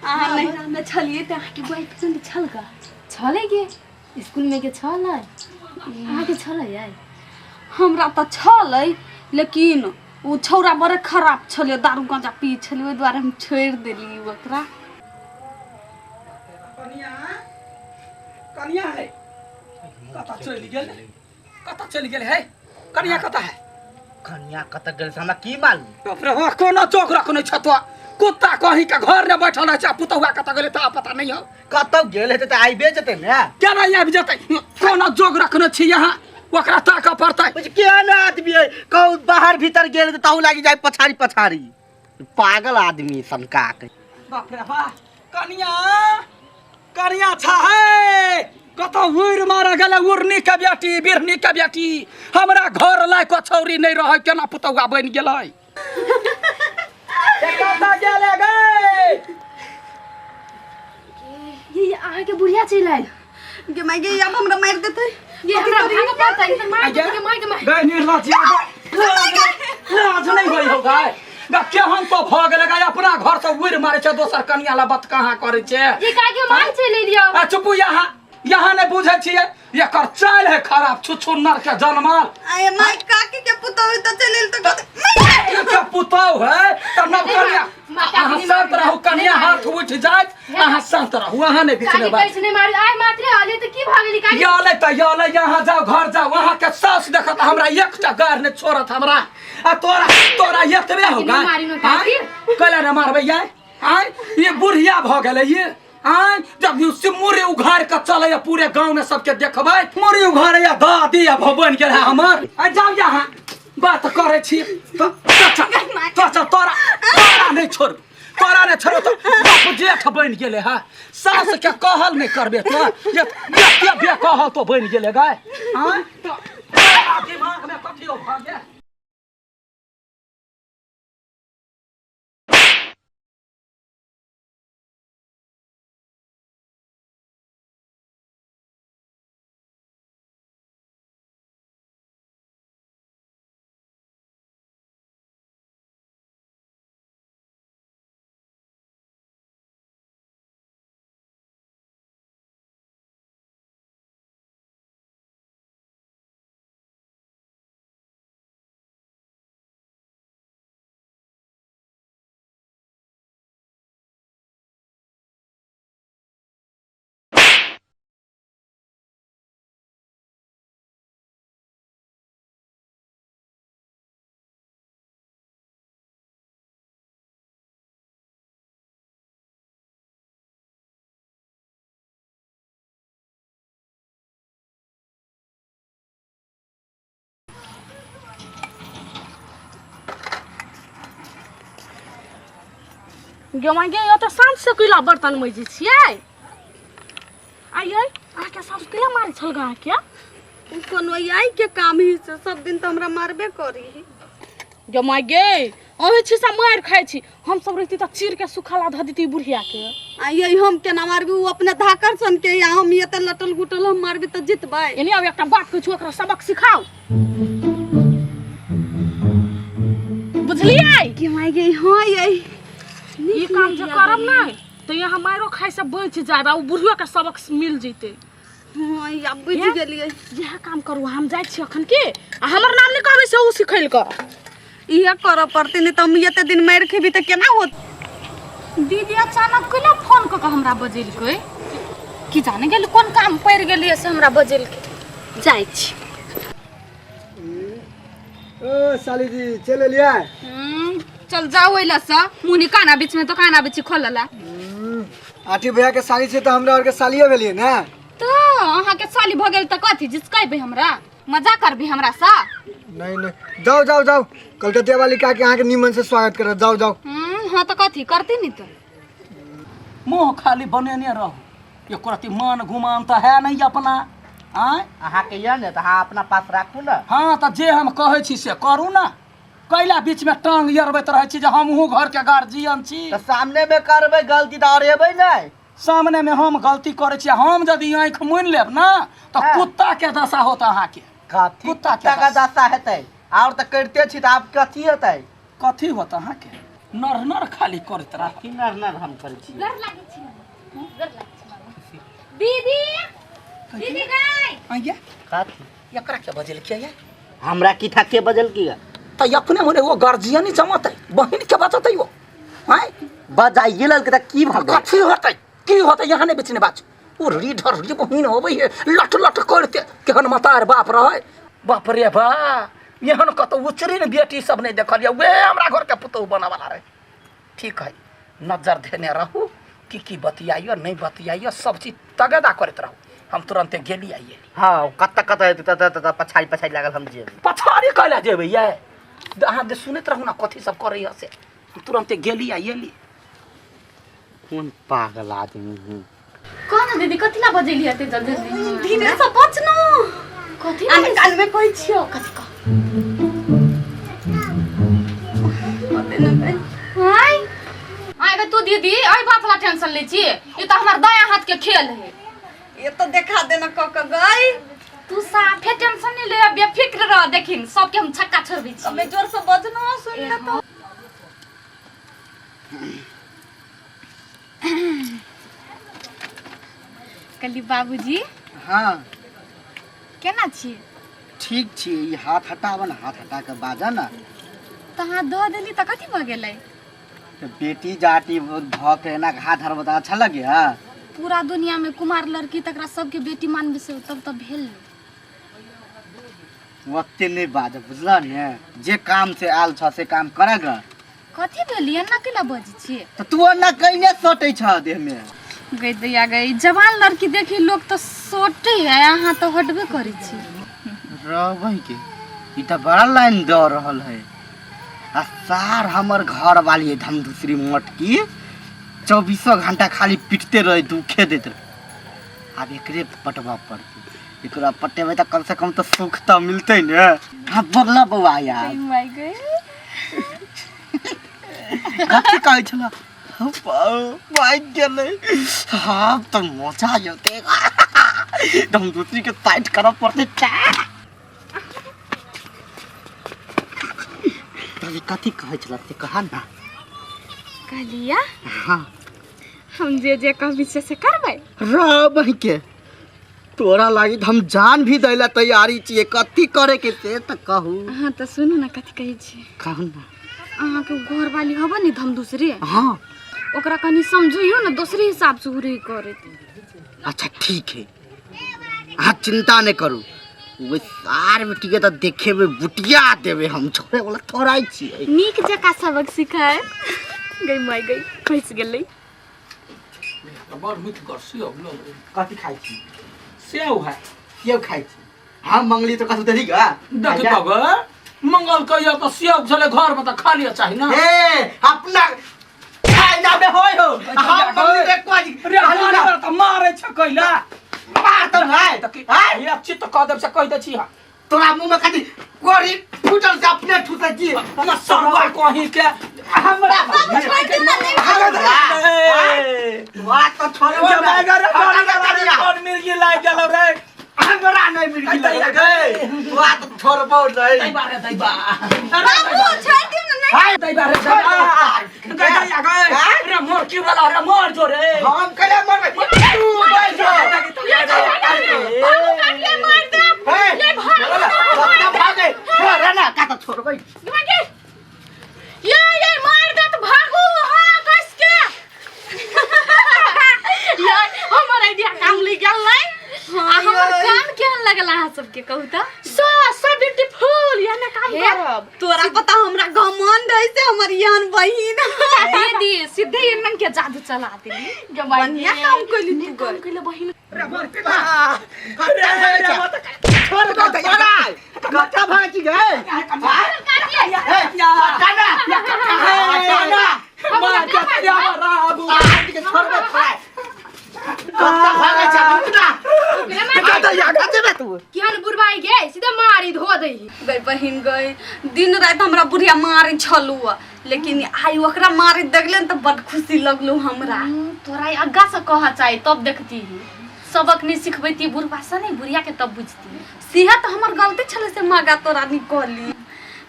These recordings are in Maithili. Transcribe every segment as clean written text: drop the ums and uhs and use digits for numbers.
अहाँ नैहरामे छलियै तऽ अहाँके बॉयफ्रेंड छल का? छलै के, स्कूलमे के छलै। अहाँके छलै यै? हमरा तऽ छलै, लेकिन ओ छौड़ा बड़े खराब छलै, दारू गाँजा पी छलै, ओहि दुआरे हम छोड़ि देलियै ओकरा। कनिया, कनिया है, कतऽ चलि गेल? कतऽ चलि गेल है कनिया? कतऽ है कनिया? कतऽ गेल से हमरा की मालूम। बाप रे बाप, कोनो चौक रखने छ तो कुत्ता कहीं के घर ने बैठल है। पुतहुआ कतऽ गेलै ता पता नहीं हो। कतौ गेल हेतै तऽ आइबे जेतै ने। केना आबि जेतै? कोनो जोग रखने छी यहाँ, ओकरा ताकऽ पड़तै। बुझ केहन आदमी है, कहू बाहर भीतर गेल हेतै तहू लागि जाय पछाड़ी पछाड़ी, पागल आदमी सनका के। बाप रे बाप, कनिया, कनिया छा है, कतौ उड़ि मारऽ गेलै उड़नी के बेटी, बिरनी के बेटी। हमरा घर लायक छौरी नहि रहै, केना पुतौआ बनि गेलै? कतऽ गेलै गे? ये अहाँके बुढ़िया चलि आयल गे माय गे, आब हमरा मारि देतै। ये हमरा भागऽ पड़तै, ई तऽ मारि देतै। गे माय, गे माय। गै निर्लज, लाज नहि होइ हौ गाय? गा केहन तो भऽ गेलै गाय, अपना घर से उड़ि मारै छै, दोसर कनिया ला बत कहाँ करै छै? ये काके माय चलि एलियो। आ चुपू, यहाँ यहाँ नहि बुझै छियै, एकर चालि है खराब, छुछुन्नर के जनमल। आये माय, काकी के पुतोहु तऽ चलि एल तऽ के पुतहु है तऽ नव कनिया। माता अहाँ के शांत रहू कनिया, नहि हाथ उठि जायत, अहाँ शांत रहू, अहाँ नहि बीच काकी में बात। कहै छै नहि मारी, आइ मात्रे हले तऽ की भऽ गेली काकी? यले तऽ यले, यहाँ जाओ, घर जाओ। अहाँ के सास देखत हमरा एकटा गार नहि छोड़त हमरा। आ तोरा तोरा एतबे हो नहि मारी न काकी। कैला ने मारबै याय? आय ये बुढ़िया भऽ गेलै ये। आय जब you से मुड़ी उघार के चले या पूरे गांव में सबके देखबै, मुड़ी उघारे या दादी या भवन गेल है हमर। आ जाओ यहाँ, बात करै छी तो चल तो चल, तोरा तोरा नहीं छोड़, तोरा नहीं छोड़। तो बाप जेठ बनि गेलै है, सास के कहल नहीं करबे तो ये ये बे कहल तो बनि गेलै गाय। आय तो तोरा दिमाग में कथी भऽ गेल? गे माय गे, ओतऽ साँझ से कैला बर्तन मजै छियै? आइयै, अहाँके सासु कैला मारै छल गे अहाँके? कोनो आई के काम ही से सब दिन तऽ हमरा मारबे करी। गे माय गे, अहीं छी से मारि खाइ छी, हम सब रहिती तऽ चीर के सुखाला धऽ देती बुढ़िया के। आइयै, हम केना मारबी? ओ अपने धाकर सन के या हम एते लटल गुटल, हम मारबी तऽ जितबै? एने आब, एकटा बात कहै छी, ओकरा सबक सिखाउ, बुझलियै? गे माय गे, हाँ यै। ई काम जे करब ने तऽ यहाँ मारो खाइ से बचि जायब आ ओ बुढ़ियो के सबक मिल जैतै। हाँ, आब बुझि गेलियै। इएह काम करू, हम जाइ छी अखन के, आ हमर नाम नहि कहबै से ओ सिखैल कऽ। इहे करऽ पड़तै, नहि तऽ हम एते दिन मारि खेबी तऽ केना होत? दीदी अचानक केना फोन कऽ कऽ हमरा बजेलकै? की जाने गेल कोन काम पड़ि गेलियै से हमरा बजेलकै। जाइ छी। ओ साली जी, चलि एलियै? चल जाओ ओहि से मुनि काना बीच में दोकान आबै छी खोलऽ ला। आठी भैया के साली छै तऽ हमरा आरके सालिये भेलियै ने। तऽ अहाँके साली भऽ गेल तऽ कथी जिसकेबै हमरा? मजा करबी हमरा सा? नहीं नहीं, जाओ जाओ जाओ, कलकतिया वाली काकी अहाँके नीमन से स्वागत करत, जाओ जाओ। हाँ तऽ कथी करती नी तऽ? मुँह खाली बनेने रहू, एको रत्ती मान गुमान तऽ है नहीं अपना। आँय, अहाँके यऽ ने तऽ अहाँ अपना पास राखू ने। हाँ तऽ जे हम कहै छी से करू ने, कैला बीचमे टांग अरबैत रहै छी जे हमहूँ घरके गार्जियन छी? तऽ सामने मे करबै गलती तऽ अरेबै नहि। सामने मे हम गलती करै छी, हम यदि आँखि मुनि लेब ने तऽ कुत्ता के दशा होत अहाँके। कथी? कुत्ता के कुत्ता के दशा हेतै? आओर तऽ करिते छी तऽ आब कथी हेतै? कथी होत अहाँके? नर नर खाली करैत रह की नर नर हम करै छी डर लागै छै डर लागै छै दीदी दीदी गाय आइया कथी एकरा के बजल के या हमरा की था के बजल की त अपने मने वो गार्जियन जमतै बहिन के बचतै वो आय बजाइए ललके त की भऽ गेल कथी होतै की होतै यहाँ नहि बेचने बात ओ रीढ़र री बहिन होबै है लट लट करते केहन मतार बाप रहै बाप रे बा एहन कतौ उचरी ने बेटी सब नहि देखलियै उहे हमरा घरके पुतहु बनऽवला रहै ठीक है नजर धेने रहू की की बतियाइयो नहि बतियाइयो सब चीज तगेदा करैत रहू हम तुरन्ते गेली आ एली हाँ कतऽ कतऽ हेतै ततऽ ततऽ पछाड़ी पछाड़ी लागल हम जेबै पछाड़ी कैला जेबै ये अहाँ जे सुनैत रहू ने कथी सब करैया से हम तुरन्ते गेली आ एली कोन पागल आदमी है कह ना दीदी कथी ला बजेली एते जल्दी जल्दी धीरे से बच न कथी आने कान में कहै छियो कथी कह पते न गई हाय आय गे तू दीदी एहि बात ला टेंशन लै छी ई तऽ हमर दायाँ हाथ के खेल है ये तो देखा देना क क गई तू साफे टेंशन नहीं ले बेफिक्र रह देखिन सबके हम छक्का छोड़बै छी हमें जोर से बजना सुन ले तो कहली बाबूजी हाँ केना छी ठीक छी ई हाथ हटाबऽ ने हाथ हटा कऽ बाजऽ ने तऽ अहाँ दऽ देली तऽ कथी भऽ गेलै तऽ बेटी जाति भऽ के एना हाथ धरबै तऽ अच्छा लगे है पूरा दुनिया में कुमार लड़की तकरा सबके बेटी मानबै से तब तऽ भेल ने। ओते नहि बाजऽ बुझलह ने जे काम से आयल छह से काम करऽ ग कथी भेल एना केला बजै छियै तऽ तू ओना कैने सटै छह देहमे गई दैया गई जवान लड़की देखी लोग तऽ सोटे है अहाँ तऽ हटबे करै छी रहबै के ई तऽ बड़ा लाइन दऽ रहल है आ सार हमर घर वाली है धमधुसरी मोटकी चौबीसों घंटा खाली पिटते रहे दुखे दैत रहे आब एकरे पटबऽ पड़तै एकरा पटेबै तऽ कम से कम तऽ सुख तऽ मिलतै ने हाँ बोलना बौआ यार माय गई कथी कहै छल भागि गेलै हाँ तऽ मजा औतै एकदम दूसरी के साइड करऽ पड़तै तभी कथी कहै छल से कहा ना कहलिया हाँ हम जे जे कहबी से से करबै रह के तोरा लागी तऽ हम जान भी दै ला तैयारी छियै कथी करे के से तऽ कहू अहाँ तऽ सुनू ने कथी कहै छी कहू ना अहाँके घर वाली हबे ने हम दूसरे हाँ ओकरा कनि समझियो ने दोसरे हिसाब से उरे करत अच्छा ठीक है अहाँ चिंता नहीं करू ओहि सार बेटी के तऽ देखेबै बुटिया देबै हम छोड़े वाला थोड़ा छियै नीक जकाँ सबक सिखाए गई माय गई फँसि गेलै बड़ मीठगर सेव लोग कथी खाइ छी सेव है सेब खाइ छी हम मंगली तऽ कथी देली गा देख तो मंगल कहियो तऽ सेव छलै घर में तऽ खा लिअ चाही ना हे अपना खाइ ना बे होय हो हम मंगली तऽ कोइ रे हमरा तऽ मारै छ कैला मार तऽ भाइ तऽ की ये चित्त कह देब से कहि दै छी हम तोरा मुंह में कथी कोरी फूटल से अपने ठूसै छी हमरा सरवा कहीं के हमरा तोरा तऽ छोड़बो नहि। कौन मिर्गी लागि गेलौ रे हमरा नहि मिर्गी लगै तोरा तऽ छोड़बो नहि दैबा रे दैबा बाबू छोड़ दियौ ने नहीं दैबा रे दैबा गई गई रे मोर की वाला रे मोर जो रे हम कैला मरबै तू बैठ जो हे कत्ता भागे छोड़ ना का तऽ छोड़बै ये ये मार दे तऽ भागू हाँ कस के यार हमर आइडिया काम ले गेल नहीं आ हमर काम केहन लगल अहाँ सबके कहू तऽ सो सो ब्यूटीफुल या ना काम करब तोरा पता हमरा घमंड है से हमर यहन बहिन दीदी सीधे इनन के जादू चला देली बढ़िया काम कइली तू गई कइले बहिन छोड़ दे कत्ता भागे छी गए हटा ना हटा ना छोड़बै थोड़ा कत्ता भागे छै रुक ना तू केहन बुढ़बाई गे सीधे मारी धो दही गई बहिन गई दिन राति हमरा बुढ़िया मारै छलू लेकिन आइ ओकरा मारै देखले ने तऽ बड खुशी लगलू हमरा तोरा ई अग्गा से कह चाही तब देखती सबक नहीं सिखबैती बुढ़बा से नहीं बुढ़िया के तब बुझती सिहा तऽ हमर गलती छलै से मागा तोरा नहीं कहली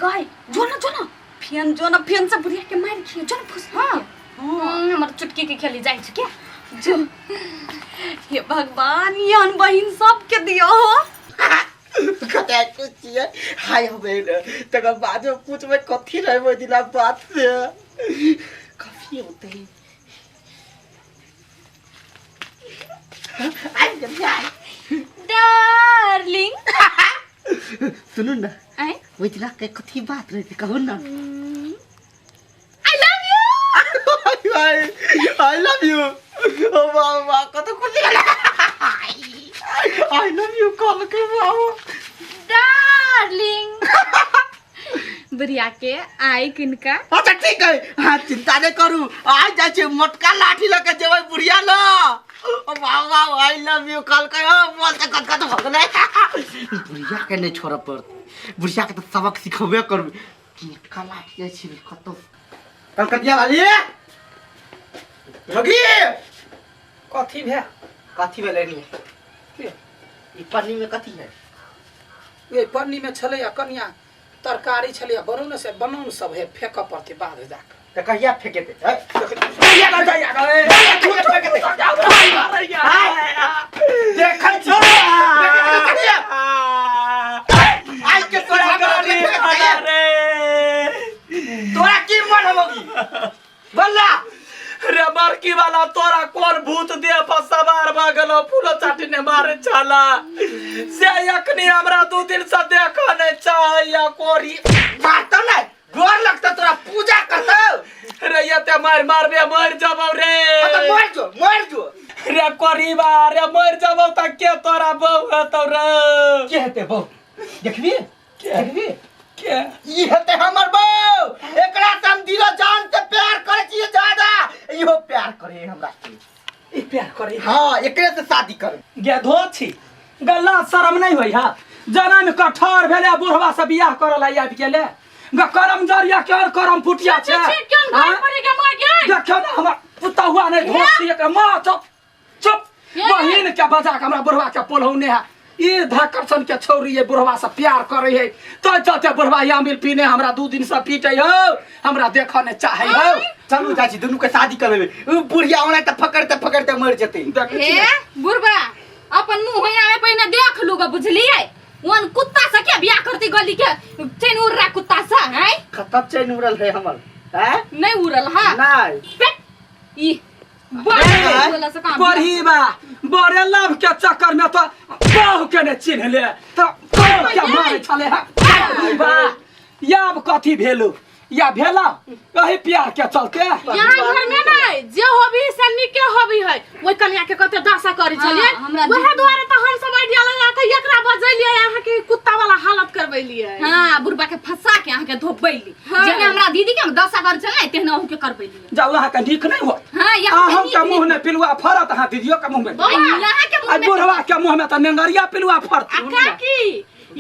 गई जो ना जो ना फेन जो न फेन से बुढ़िया के मार खियो जो न फुस। हाँ हमर चुटकी के खेली जाइ छी क्या जो। हे भगवान, एहन बहिन सबके दियो हो। कतऽ कुछ छियै हाय हमे ने तकर बाद पूछबै कथी रहै ओहि दिना बात से कथी होतै। आइ गेलियै, आइ। डार्लिंग। सुनू ने, आइ ओहि दिना के कथी बात रहै से कहू ने। I love you. I love you. ओ बाबा, कत खुशी गेलै। I love you कहलकै बाबा। डार्लिंग, बुढ़िया के आई किनका। अच्छा ठीक है, हाँ चिंता नहीं करू, आज जाइ छी मोटका लाठी लऽ के जेबै बुढ़िया ल। ओ बाबा, I love you कहलकै। ओ बोल तऽ कत कत भऽ गेलै। बुढ़िया के नहीं छोड़ऽ पड़त, बुढ़िया के तऽ सबक सिखबे करबै। मोटका लाठी जाइ छी कतौ। कलकतिया वाली योगी। कथी भए? कथी भेलै नी? के? ई पन्नी में कथी है? ओहि पन्नी में छलैया कनिया तरकारी छलैया बनौने, से बनौन सब है, फेंकऽ पड़तै बाध जाकऽ। तऽ कहिया फेकेतै? हैं? देखै छी आइ के तोरा तोरा की मन होगी बोला रे बड़की वाला, तोरा कोन भूत देह पर सवार भऽ गेलो, फूलो चाटी ने मारे छला से अखनी हमरा 2 दिन से देखऽ नहीं चाहैया कोरी। मारतौ नै, गोर लगतौ तोरा, पूजा करतौ। रे एते मार मारबे मर जबौ रे। हाँ तऽ मर जो, मर जो। रे कोरीबा रे, मर जबौ तऽ के तोरा बहू हेतौ रे? के हेतै बहू? देखबी, देखबी। के ई हेतै हमर बहू। एकरा से हम दिलो जान से प्यार करै छियै ज्यादा, इहो प्यार करे हमरा से। ई प्यार करे? हाँ, एकरे से शादी करबै। गे धो छी गल्ला, शरम नहीं होई हा? जनम कठोर भेले बुढ़वा से बियाह करऽ ला आबि गेले ग। करम जरिया के और करम फुटिया छै। केन हाँ? गाय पड़े के मार गे। देखियौ ने, हमर पुतहुआ नहीं धोती एक माँ। चुप चुप। बहिन के बजा के हमरा बुढ़वा के पोलौने है। ई धकरसन के छौरी ये बुढ़वा से प्यार करे है तो चलते बुढ़वा यामिल पीने हमरा 2 दिन से पीटे हो, हमरा देखऽ ने चाहे हो। चलू चाची, दुनू के शादी कर लेबै। उ बुढ़िया ओना तऽ फकड़ते फकड़ते मर जेतै। देखै हे छियै? बुढ़बा, अपन मुंह होइया में पहिने देख लूगा, बुझलियै? वन कुत्ता से के बियाह करती, गली के चैन उड़ कुत्ता से हैं? कतऽ चैन उड़ल है हमर? हैं? नहीं उड़ल। हाँ। नहीं। पेट ई बड़ से काम। पढ़ीबा बड़े लव के चक्कर में तो बहु के ने चिन्ह ले तो बहु के मारे छले है। पढ़ीबा, याब कथी भेलो या भेला एही प्यार के चलते? यहाँ घर में नहीं जे होबी से निके होबी है। ओइ कन्या के कते दशा करी छलियै। हाँ, हमरा वएह दुआरे तऽ हम सब आइडिया लगा के एकरा बजैलियै, अहाँ के कुत्ता वाला हालत करबैलियै। हाँ, बुढ़बा के फंसा के अहाँ के धोबैली। हाँ। जेना हमरा दीदी के हम दशा कर छलै तेहन अहूँ के करबैली। जाउ, अहाँ के नीक नहीं होत। हाँ, यहाँ अहूँ के मुंह में पिलुआ फरत, अहाँ दीदियो के मुंह में। यहाँ के मुंह आ में बुढ़वा के मुंह में तऽ नेंगरिया पिलुआ फरत। आ काकी,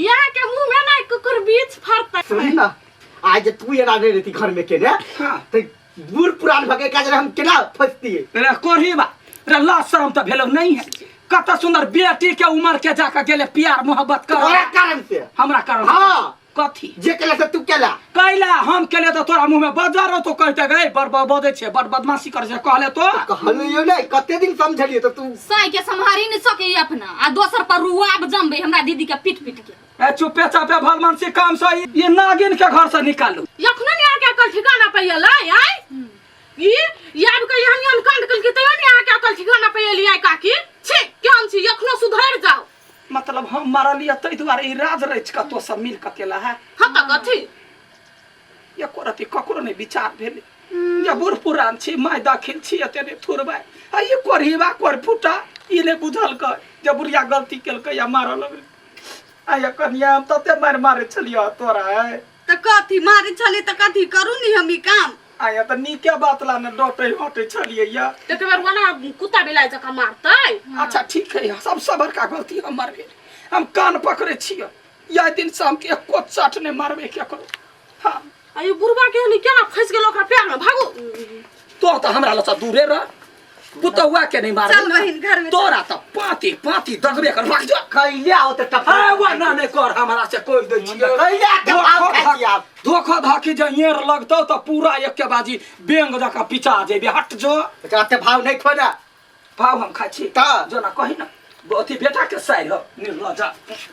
यहाँ के मुंह में नहीं कुकुर बीच फरतै। सुनी ना, आज जे तू एना नहीं रहती घर में के ने हाँ। तऽ बूढ़ पुरान भऽ के काज हम केना फंसतियै? रे कोढ़ीबा रे, लाज शरम तऽ भेलो नहीं है। कत सुंदर बेटी के उम्र के जाकर गेले प्यार मोहब्बत कर। तोरा कारण से। हमरा कारण? हाँ। कथी? जे केला से तू केला। कैला हम केले तऽ तोरा मुंह में बजर तो कहते गए बड़ बड़ बजै छै, बड़ बदमाशी करै छै, कहले तो। कहलियो नहीं, कते दिन समझलियो तऽ तू साई के सम्हारी नहीं सके अपना आ दोसर पर रुआब जमबे हमरा दीदी के पीट पीट के। ए चुपे चापे भल मनसी काम से ये नागिन के घर से निकालू। यखनो ने अहाँ के अकल ठिकाना पे एलै आइ? ई याब के एहन एहन कांड केलकै तैयो ने अहाँ के अकल ठिकाना पे एलियै आइ काकी? छी, केहन छी, यखनो सुधरि जाउ। मतलब हम मारलियै ताहि दुआरे ई राज रचि कऽ तो सब मिल कऽ केला है? हँ तऽ कथी? एको रति ककरो नहि विचार भेलै जे बूढ़ पुरान छी, माय दखिल छी, एते नहि थुरबै। आ ई कोढ़ीबा कोढ़ फूटा ई नहि बुझलकै जे बुढ़िया गलती केलकै या मारऽ लगलै। आ कनिया, हम तते मारि मारै छलियै तोरा है। तऽ कथी मारे छली तऽ कथी करू नी हम ई काम? आया तऽ नीके बात ला ने डटे हटे छलियै या। तऽ बेर ओना कुत्ता बिलाइ जकाँ मारतै। अच्छा ठीक है, सबसँ बड़का गलती हमर भेल, हम कान पकड़ै छियै, यह दिन से हम एको चट नहि मारबै केकरो। हाँ। आ ई बुढ़बा के केना फँसि गेल ओकरा प्यार में? भागू। तो तऽ हमरा लग दूरे रह। पुतौआ के नहीं मारबै चल बहिन, घर में चल। तोरा तऽ पाँती पाँती दगबे कर भाग जो कैले आओ तऽ टप आ वा ना नहीं कर हमरा से कोई दै छियै कैले के भाव खाइ छी आब धोखा धाकी जे येर लगतौ तऽ पूरा एक के बाजी बेंग जकाँ पिचा जेबे हट जो एते भाव नहीं खोना भाव हम खाइ छी तऽ? जो ना कही ना अथी बेटा के साइर हो निर्लजा।